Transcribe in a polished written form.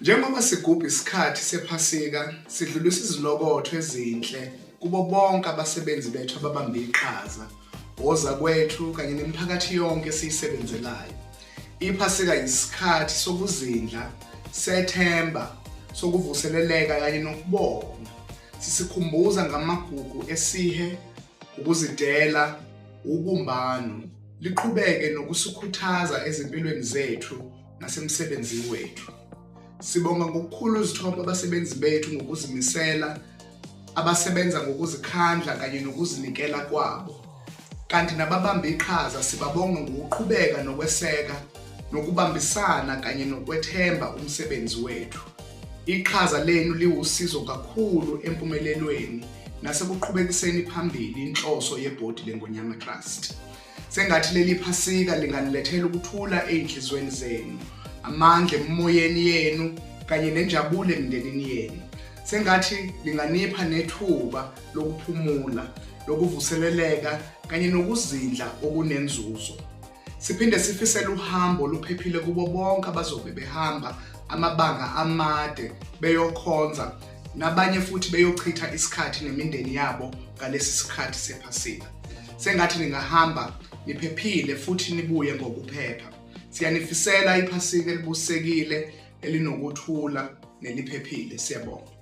Njengoba sigubha isikhathi sePhasika, sidlulisa izilokotho ezinhle kubo bonke abasebenzi bethu ababambe iqhaza, ozakwethu kanye nemiphakathi yonke esiyisebenzelayo. IPhasika yisikhathi sokuzindla, sethemba, sokuvuseleleka kanye nokubonga. Sisikhumbuza ngamagugu esihe, ukuzidela, ubumbano. Liqhubeke nokusikhuthaza ezimpilweni zethu nasemsebenzini wethu. Sibonga ngokukhulu uzithoba abasebenzi bethu ngokuzimisela, abasebenza ngokuzikhandla kanye nokuzinikela kwabo. Kanti nababamba iqhaza sibabonga ngokuqhubeka nokweseka nokubambisana kanye nokwethemba umsebenzi wethu. Iqhaza lenu liwusizo kakhulu empumelelweni nasekuqhubekiseni phambili inhloso yebhodi leNgonyama Trust. Sengathi leli Phasika linganilethela ukuthula ezinhlizweni zenu, amandla emimoyeni yenu kanye nenjabulo emindenini yenu. Sengathi linganipha nethuba lokuphumula, lokuvuseleleka kanye nokuzindla okunenzuzo. Siphinde sifisele uhambo oluphephile kubo bonke abazobe behamba amabanga amade beyokhonza nabanye futhi beyochitha isikhathi nemindeni yabo ngalesi sikhathi sePhasika. Sengathi ningahamba niphephile futhi nibuye ngokuphepha. Siyanifisela iPhasika elibusisekile, elinokuthula neliphephile. Siyabonga.